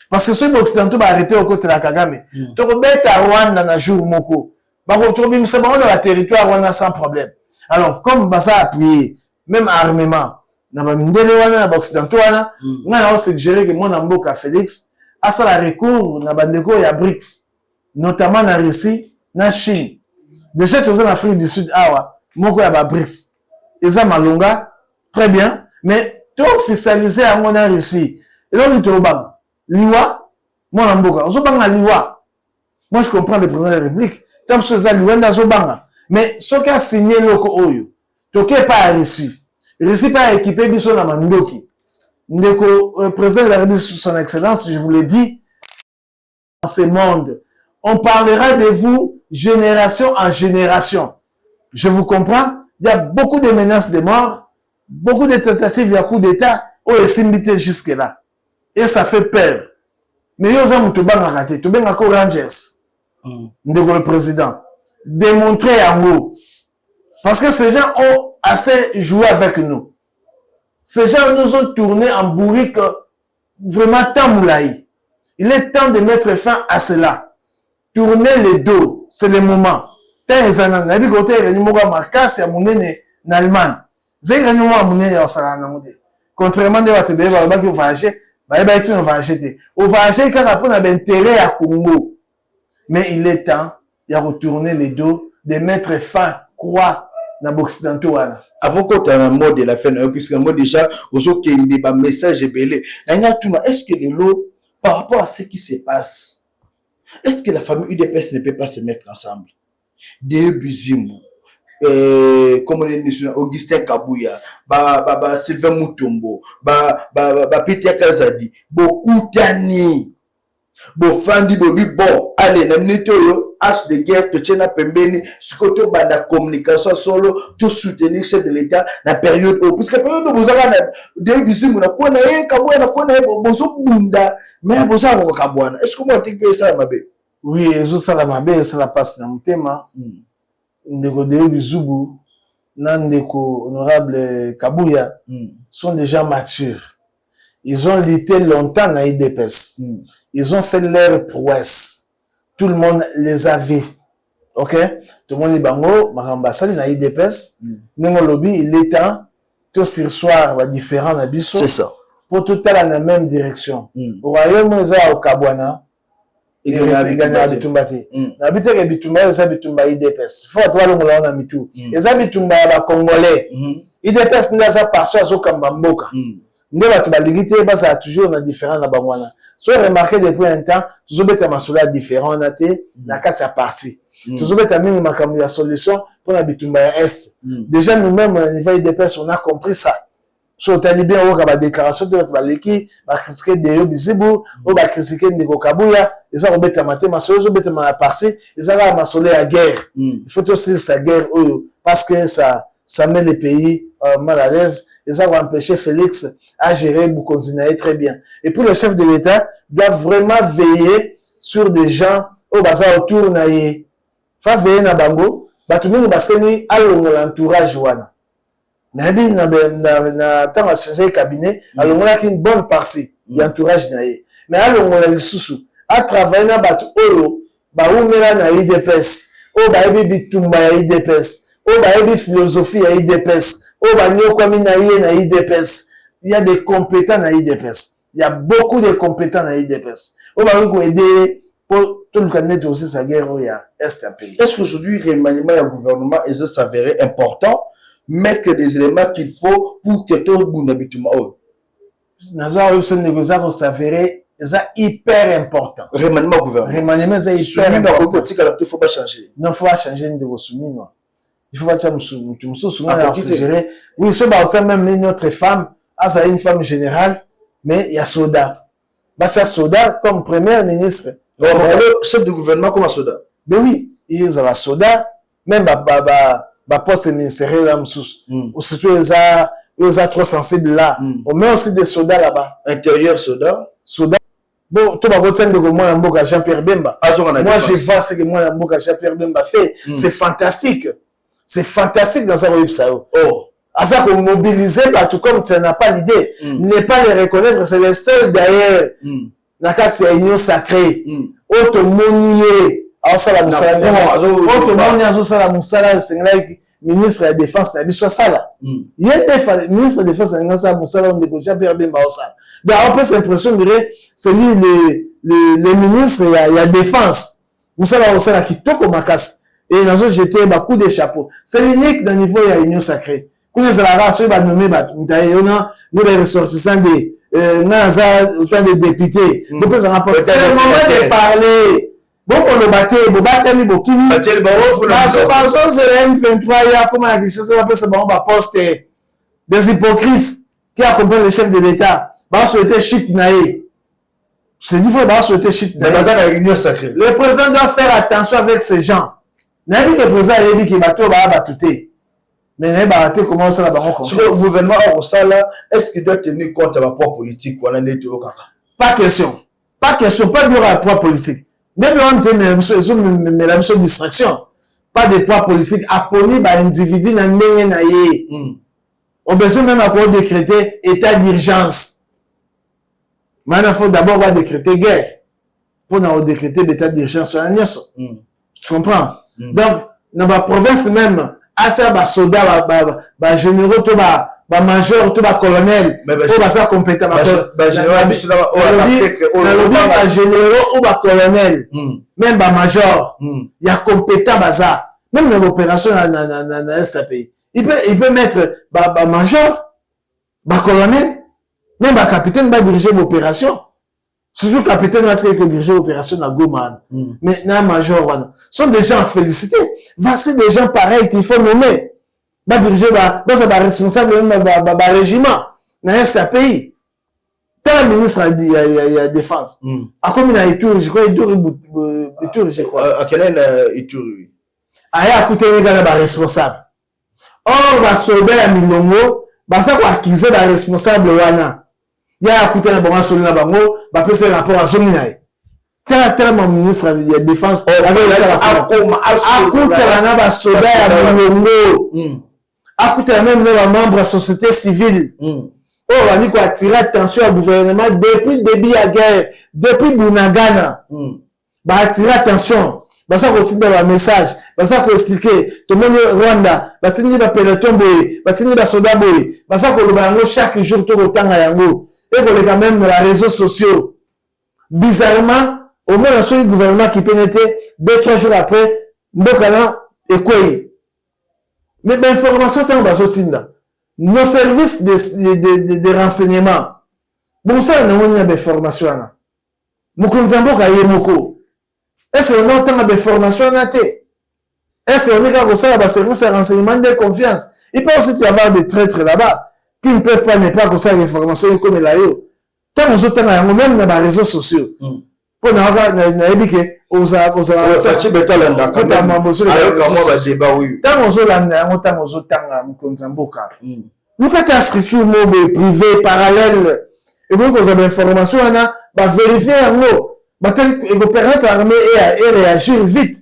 parce que soki baoccidentaux baarrêter okotela Kagame, tokobeta Rwanda na jour moko, tokobimisa bango na baterritoire wana sans problème. Alors comme baza appuyé même armement na bamindele wana, na baoccidentaux wana, ngai na osuggérer ke mwana mboka Félix asala recours na bandeko ya BRICS, notamment na Russie na Chine. Déjà toza na Afrique du Sud awa, moko ya baBRICS, eza malonga, très bien, mais toofficialiser yango na Russie. Eloko tolobanga liwa, mwana mboka ozobanga liwa. Moi, je comprends le président de la République, ntango mosusu eza liwa nde azobanga, mais soki asigne eloko oyo, toke epai ya Russie, Russie mpe aéquipe biso na mandoki. Ndeko président de la République, son excellence, je vous l'ai dit, dans ce monde on parlera de vous génération en génération. Je vous comprends, il y a beaucoup de menaces de mort, beaucoup de tentatives ya coup d'état oyo esimbi te jusque là et ça fait peur, mais yo oza moto obangaka te, tobengaka Rangers. Ndeko le président, démontrer yango, parce que ces gens ont assez joué avec nous. Ces gens nous ont tourné en bourrique vraiment tant moulaï. Il est temps de mettre fin à cela. Tourner le dos, c'est le moment. Temps eza nanu. Nayebi kote réunion moko ya makasi ya monene na Allemagne, ezali réunion moko ya monene ya kosala nango te, contrairement nde bato ebele balobaki ovoyage, bayebaki ntina ovoyage te, ovoyage kaka mpona baintérêt ya Congo. Mais il est temps ya retourner le dos, de mettre fin, croix na baoccidentaux wana. Avant kota na mot de la fin na yo, puisque moi déjà ozokende bamessage ebele, nalingi atuna: est ce que lelo, par rapport à ce qui se passe, est ce que la famille UDPS ne peut pas se mettre ensemble? De Bizimbu, comme Augustin Kabuya, ba Sylvain Mutombo, ba Peter Kazadi, bokutani, bofandi, bobi: bon, allez, na minute oyo, hache de guerre totie na pembeni, sikoyo tobanda communication solo, tosoutenir chef de l'État na période oyo, puisque période oyo bozaka na de Bizimu na kona ye, Kabuya na kona ye, bozobunda, mais bozaka kokabwana. Est ce que mwa tiki mpe esala mabe? Oui, ezosala mabe, esala mpasi na motema. Ndeko Deo Bizubu na ndeko honorable Kabuya sont déjà matures. Ils ont lutté longtemps na UDPS. Ils ont fait leur prouesse, tout le monde les a vus. Ok, tomoni bango makambo basali na UDPS. Ndenge olobi, il est temps tosurseoir badifférend na biso C'est ça. mpo totala na même direction. Royaume eza ya kokabwana, egagnaka bitumba te. Nayebi te ke bitumba oyo eza bitumba UDPS, faut bato balongola ngo na mitu. Eza bitumba ya bacongolais. UDPS nde aza parti azokamba mboka. Nde bato balingi te bazala toujours na différent na bango wana. So remarqué, depuis un temps tozobeta masolo ya différent wana te na kati ya parti. Tozobeta mingi makambo ya solution mpona bitumba ya Est. Déjà nous-mêmes, au niveau UDPS, on a compris ça. So otali bien, oyoka badéclaration te, bato baleki bacritiquer Deyo Bizibu oyo, bacritiquer ndeko Kabuya, eza kobetama te. Masolo ezobetama na parti eza kaka masolo ya guerre. Il faut tosilisa guerre oyo, parce que ça met le pays mal à l'aise, eza koempêcher Félix à gérer bokonzi na ye très bien. Et puis le chef de l'État doit vraiment veiller sur des gens oyo baza autour na ye. Faut veiller na bango. Bato mingi baseni alongola entourage wana. Nayebi na ntango achange cabinet, alongolaki une bonne partie ya entourage na ye, mais alongola lisusu, atravaille na bato oyo baumela na UDPS, oyo bayebi bitumba ya UDPS, oyo bayebi philosophie ya UDPS, oyo banyokwami na ye na UDPS. Il y a des compétents na UDPS, il y a beaucoup de compétents na UDPS oyo bakoki koaider ye mpo toluka nde tosisa guerre oyo ya est ya pays. Est-ce qu'aujourd'hui, remaniement du gouvernement est s'avérer important, mettre des éléments qu'il faut pour que tout le monde bitumba oyo? Naza oyo biso, ndeko, eza kos'avérer, eza hyper important. Remaniement gouvernement. Remaniement eza hyper important. Important. Kotikala te, faut pas changer. Non, faut changer, ndeko Suminwa. Il faut batia mutu mosusu. Nga na Akoki te. suggéré, oui, so baotia même une autre femme, azala une femme générale, mais ya soda, batia soda comme première ministre. Donc, le chef de gouvernement comme un soda. Ben oui, ezala soda, même baposte ministériel ya mosusu, surtout eza oyo eza trop sensible là, on met aussi des soldats là-bas. Intérieur soda. Soda. Bon, to bakotia ndeko mwana mboka Jean-Pierre Bemba. Azonga na Moi, défense. je vois ce que mwana mboka Jean-Pierre Bemba fait, c'est fantastique, c'est fantastique. Dans ça, koyebisa yo, Oh. aza komobiliser bato comme tu n'as pas l'idée. Ne pas les reconnaître, c'est le seul d'ailleurs na kati ya Union sacrée oyo tomoni ye aosala mosala Na front, oyo tomoni azosala mosala esengelaki ministre ya Défense na biso asala. Ye nde ministre ya Défense alingi asala mosala oyo ndeko Jean Pierre Bemba aosala. Donc aopesa impression, dirait c'est lui le ministre ya Défense. Mosala akosala kitoko makasi e nazojeter bacoup de chapeau. C'est l'unique na niveau ya Union sacrée. Kuna ezalaka soki banome bato, moto ayona nous les ressortissants de nga naza autant de députés, bopesanga mpo Autant c'est de le moment de sénateurs. parler. Bokoloba te, bobatami, bokimi. Batieli bango funa. Bazozela M23 ya koma na Kinshasa, bapesa bango baposte. Des hypocrites qui accompagnent le chef de l'État, basouhaite chute na ye. C'est dit, faut basouhaite chute na Mais ye. baza na Union sacrée. Le président doit faire attention avec ces gens. Nayebi ke président ayebi ke bato oyo baya bato te, mais nayebaka te comment osala bango Sur le confiance. gouvernement akosala, est-ce qu'il doit tenir compte ya bapoids politique wana nde toyokaka? Pas question, pas question, pas biloko ya poids politique nde biloko wana te biso ezomemela biso distraction. Pas de poids politique, aponi baindividu na ndenge na ye. Au besoin même à décréter état d'urgence. Maintenant, il faut d'abord pas décréter guerre pour na décréter l'état d'urgence wana nyonso. Tu comprends? Donc na baprovince même, atia basoda, bagénéraux to bamajor to bacolonel Mais oyo baza compétent. Bagénéraux biso na oyo baprêtre oyo Nalobi bagénéraux ou bacolonel, même bamajor ya compétent baza même na baopération na est ya pays. Il peut mettre bamajor, bacolonel, même bacapitaine badirige baopération, surtout capitaine atikaki kodirige opération na Goma wana. Mais na major wana sont des gens à féliciter. Voici des gens pareils qu'il faut nommer, badirige, baza baresponsable même barégiment na est ya pays. Tala ministre ya Défense, akomi na Ituri, je crois, Ituri, Ituri, je crois. Akende na Ituri. Aye akutani kaka baresponsable. Or basoda ya milongo baza koaccuser baresponsable wana. Ya akutani na bango, asoli na bango, bapesa ye rapport, azongi na ye. Tala, tala ma ministre ya Défense Akoma. akutana na basoda ya milongo, akutana même na bamembre ya société civile oyo bandi koattirer attention ya gouvernement depuis début ya guerre, depuis Bunagana. Baattirer attention, baza kotinda bamessage, baza koexpliquer: tomoni Rwanda batindi bapeloton boye, batindi basoda boye. Baza koloba yango chaque jour, to kotanga yango ekoleka même na baréseaux sociaux. Bizarrement, omona soki gouvernement kipene te, 2, 3 jours après, mboka na ekwei. Mais bainformation ntango bazotinda, nos services de renseignement bosala nango nini na bainformation wana? Mokonzi ya mboka ye moko, est-ce que otanga bainformation wana te? Est-ce que oni kaka kosala baservice ya renseignement nde confiance? Il peut aussi y avoir des traîtres là-bas qui ne peuvent pas ne pas kosala information ekomela yo ntango ozotanga yango même na baréseaux sociaux. Mpo nayebi ke ntango ozolanda yango, ntango ozotanga, mokonzi ya mboka, luka ta structure moko boye privé parallèle ekoki kozwa bainformation wana, baverifie yango, ekopermettre armée e réagir vite.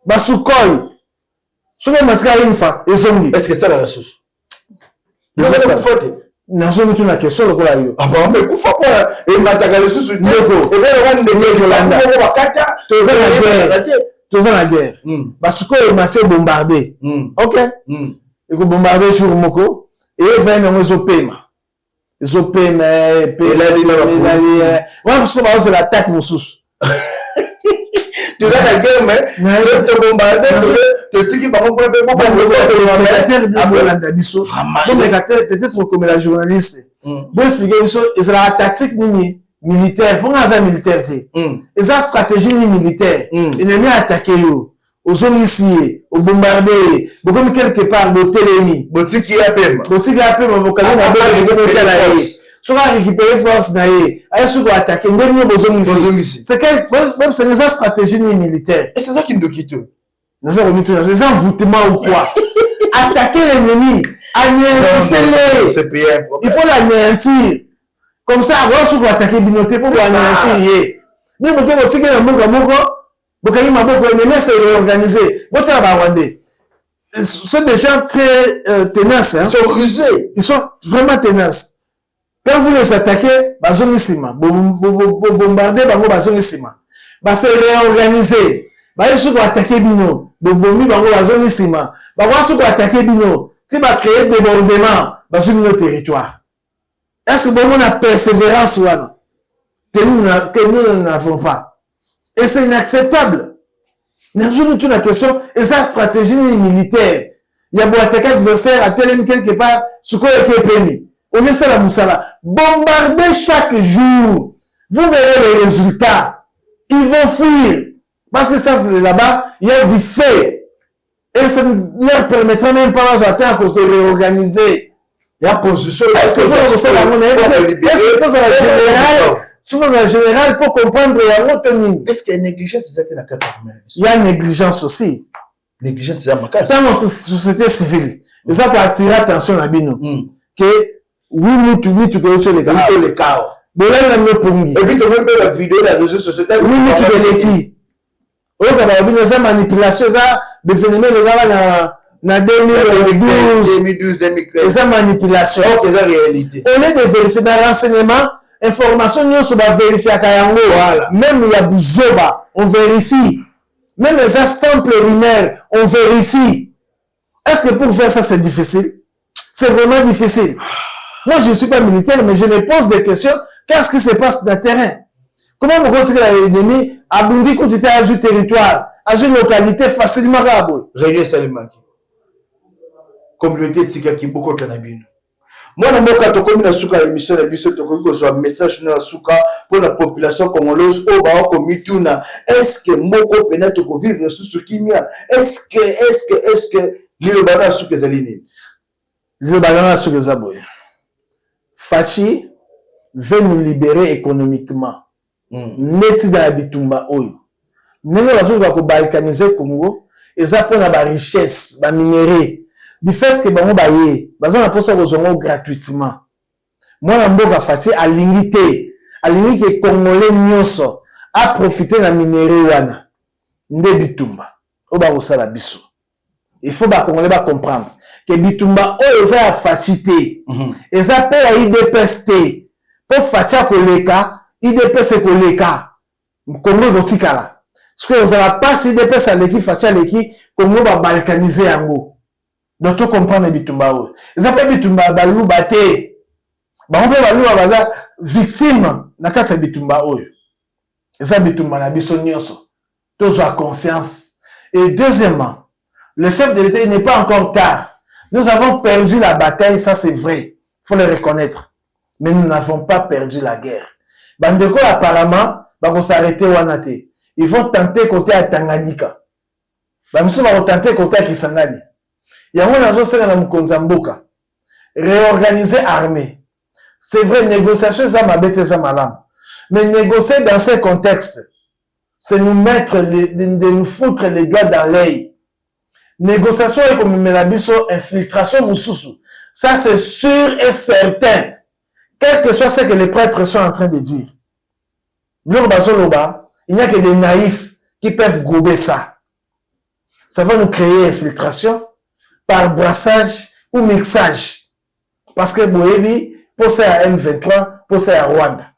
Basukoi soki masika infa ezongi. Est ce que esalaka susu? Ekufa te. Nazomituna question lokola yo. Apparemment ekufa mpo emataka lisusu. Ndeko, ndeko bakata. Toza na guerre, toza na guerre. Basikoyo emati, ebombarde. Ok, ekobombarde jour moko, eyevani yango, ezopema, ezopema, elali. Wana sikoyo baozela attaque mosusu. Toza na guerre, mais tobombarde, totiki bango mpona mpe bolanda biso. Bomeka te peut-être kokomela journaliste, boexplike biso ezalaka tactique nini militaire, mpo nga aza militaire te. Eza stratégie nini militaire? Ennemi attaque yo, ozongisi ye, obombarde ye, bokomi quelque part, botelemi. Botiki ye apema. Botiki ye apema, bokangi maboko, botala ye. Soki arécupéré force na ye, aye soki koattaquer, nde bino bozongisi. Bobisanga, eza stratégie nini militaire? Eza kindoki to? Naza komituna, eza envoûtement ou quoi? Attaquer l'ennemi, anéantissez-les, il faut l'anéantir. Comme ça akoya soki koattaquer bino te, mpo koanéantir ye. Bino boke, botiki na mboka moko, bokangi maboko, ennemi se réorganiser. Botala Barwandais, sont des gens très tenaces, hein? Ils sont rusés. Ils sont vraiment tenaces. Quand vous les attaquez, bazongi nsima, bombarde bango, bazongi nsima, base réorganiser, baye soki koattaquer bino, bobomi bango, bazongi nsima, bakoya soki koattaquer bino ti bacréer débordement, bazwi bino territoire. Est ce que bomona persévérance wana que nous n'avons pas? Et c'est inacceptable. Nazongi la question: eza stratégie nini militaire ya boattaquer adversaire atelemi quelque part, sikoyo eke epemi, onesala mosala? Bombarder chaque jour, vous verrez les résultats. Ils vont fuir parce qu'ils savent que là-bas il y a du feu et ça ne leur permettra même pas à se réorganiser. Ya position. Est-ce que faut kosala yango? Est-ce que faut ozala général, faut ozala général pour comprendre yango to nini? Est-ce que négligence eza te na kati ya? Ya négligence aussi. Négligence eza makasi. Ntango société civile eza koattirer attention na bino ke wi mutu mituka euti oleka. Euti oleka awa. Bolanga bino pongi. Et puis tomoni mpe bavideo na réseau sociaux. Wi mituka eleki, oyoka balobi eza manipulation, eza baphénomène ezaka na 2012. 2012. Eza manipulation. Ok, eza réalité. Au lieu de vérifier na renseignement, information nyonso bavérifiaka yango. Voilà. Même ya buzoba, on vérifie. Même eza simple rumeur, on vérifie. Est-ce que pour faire ça, c'est difficile? C'est vraiment difficile. Moi, je ne suis pas militaire, mais je me pose des questions. Qu'est-ce qui se passe dans le terrain? Comment bokotikela ennemi abundi kutu te, azwi territoire, azwi localité facilement kaka boye? Réunion esalemaki, communauté etikaki bokota na bino. Mwana mboka, tokomi na suka ya émission na biso. Tokoki kozwa message no ya suka mpona population congolaise oyo bawa komituna: est-ce moko mpena tokovivre susu kimia? Est-ce que liloba na ya suka ezali nini? Liloba nanga ya suka eza boye: Fatshi veut nous libérer économiquement. Neti na ya bitumba oyo, ndenge bazoluka kobalkaniser Congo, eza mpona barichesse, baminerais. Du fait que bango baye, baza na mposa kozwa yango gratuitement. Mwana mboka Fatshi alingi te, alingi ke Congolais nyonso aprofite na minerais wana. Nde bitumba oyo bakosala biso, il faut Bacongolais bacomprendre ke bitumba oyo eza ya Fatshi te, eza mpe ya UDPS te, mpo Fatshi akoleka, UDPS ekoleka, Kongo ekotikala. Soki ozala mpasi, UDPS aleki, Fatshi aleki, Kongo babalkaniser yango. Donc tocomprendre, bitumba oyo eza mpe bitumba ya Baluba te. Bango mpe Baluba baza victime na kati ya bitumba oyo. Eza bitumba na biso nyonso, tozwa conscience. Et deuxièmement, le chef de l'État, il n'est pas encore tard. Nous avons perdu la bataille, ça c'est vrai, faut le reconnaître, mais nous n'avons pas perdu la guerre. Bandeko, apparemment bakosarrêter wana te. Ils vont tenter côté ya Tanganyika, bamisusu bakotenter côté ya Kisangani. Yango nazosenga na mokonzi ya mboka, réorganiser armée. C'est vrai, négociation eza mabe te, eza malamu, mais négocier dans ce contexte, c'est nous mettre de nous foutre les doigts dans l'œil. Négociation ekomemela biso infiltration mosusu, ça c'est sûr et certain, quel que soit ce que les prêtres sont en train de dire. Biloko bazoloba, il n'y a que des naïfs qui peuvent gober ça. Ça va nous créer infiltration par brassage ou mixage. Parce que boyebi posa ya M23, posa ya Rwanda.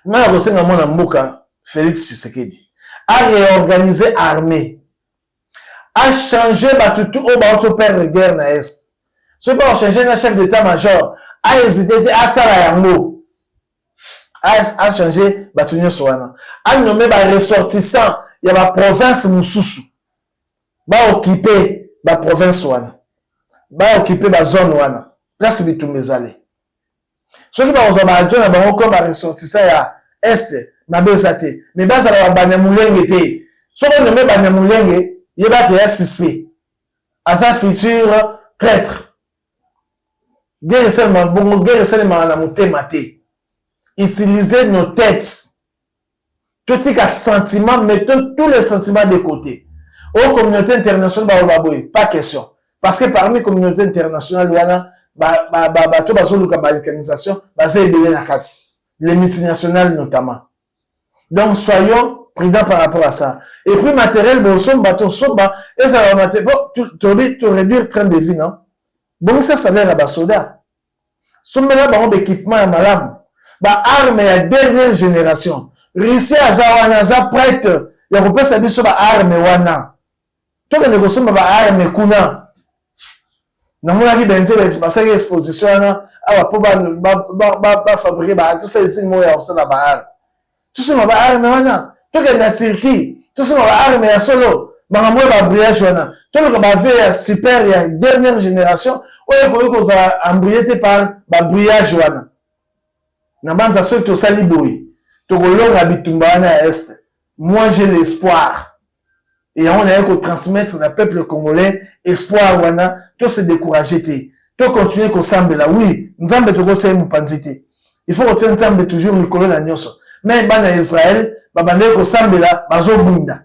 Ngai nakosenga mwana mboka Félix Tshisekedi a réorganiser armée, a changer bato tu oyo bauti perdre guerre na Est. Soki bakochange na chef d'état major, a hésité te, asala yango, achange bato nyonso wana, anome baressortissant ya baprovince mosusu, baokipe baprovince wana, baokipe bazone wana place bitumba ezali. Soki bakozwa baadjoint na bango comme baressortissant ya Est, mabe eza te, mais bazala babanyamulenge te. Soki onome banyamulenge, yebaka ya suspect, aza futur traître. Guerre esalema bongo, guerre esalemaka na motema te. Utiliser nos têtes, totika sentiment, mettons tous les sentiments de côté. Oyo communauté internationale baloba boye, pas question, parce que parmi communauté internationale wana, bato bazoluka balkanisation baza ebele na kati, les multinationales notamment. Donc soyons prudents par rapport à ça. Et puis matériel bosomba, tosomba, ezala matériel, bon, tolobi to réduire train de vie, non? Bongisa salaire ya basoda, sombela bango baéquipement ya malamu, baarme ya dernière génération. Russie aza wana, aza prête ya kopesa biso baarme wana. Tokende kosomba baarme kuna. Namonaki benze basalaki exposition wana awa mpo bafabrike, tosala esili moko ya kosala baarme. Tosomba baarme wana, tokende na Turquie, tosomba baarme ya solo. Makambo oyo babrouillage wana, toluka baavion ya super ya dernière génération oyo ekoki kozala embrouillé te par babrouillage wana. Na banza soki tosali boye, tokolonga bitumba wana ya Est. Moi, j'ai l'espoir, et yango naye kotransmettre na peuple congolais espoir wana. Tose décourager te, tocontinue kosambela. Oui, Nzambe tokotia ye mopanzi te, il faut kotia Nzambe toujours likolo na nyonso. Mais bana ya Israel babandaki kosambela, bazobunda.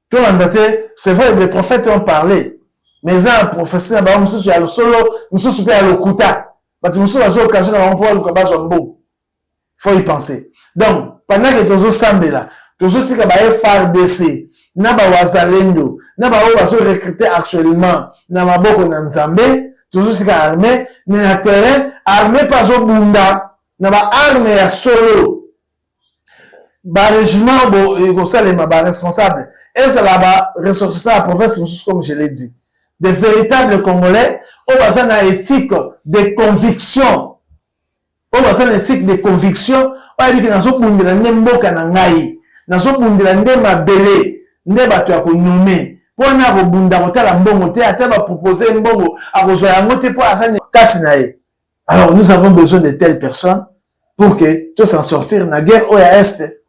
Tolanda te. C'est vrai, des prophètes ont parlé, mais eza na prophétie na bango mosusu ya solo, mosusu mpe ya lokuta. Bato mosusu bazwa occasion na bango mpo baluka bazwa mbongo. Faut y penser. Donc pendant que tozosambela, tozotika ba FARDC na bawazalendo na baoyo bazorecrute actuellement na maboko na Nzambe. Tozotika armée, mais na terrain, armée mpe azobunda na baarme ya solo. Barégiment bo ekosalema, baresponsable ezala baressortissant ya province mosusu, comme je l'ai dit, des véritables Congolais oyo baza na éthique de conviction, oyo baza na éthique de conviction, oyo ayebiki nazobundela nde mboka na ngai, nazobundela nde mabele, nde bato ya konome mpo wana akobunda kotala mbongo te. Ata bapropose mbongo, akozwa yango te mpo aza kasi na ye. Alors nous avons besoin de telles personnes pour que to s'en sortir na guerre oyo ya Est.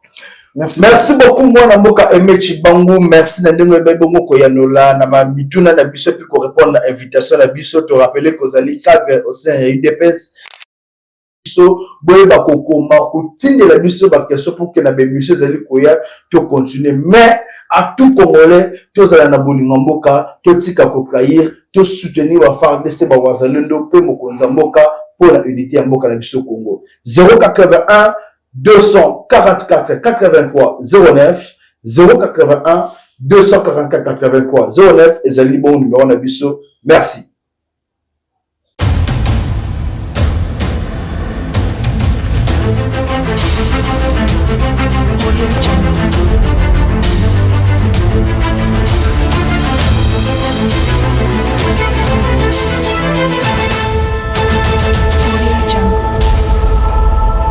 Merci, merci beaucoup, mwana mboka Aimé Tshibangu. Merci na ndenge oyebi bongo koyanola na bamituna na biso mpe korépondre na invitation na biso. Torapele kozali cadre au sein ya UDPS. Biso boyeba kokoma, kotindela biso baquestion pour que na baémission ezali koya tocontinue. Mais à tout Congolais, tozala na bolingo mboka, totika kotrahir, tosoutenir baFARDC, bawazalendo mpe mokonzi ya mboka mpo na unité ya mboka na biso Congo. 081 244 83 09, 081 244 83 09 ezali bon numéro na biso. Merci.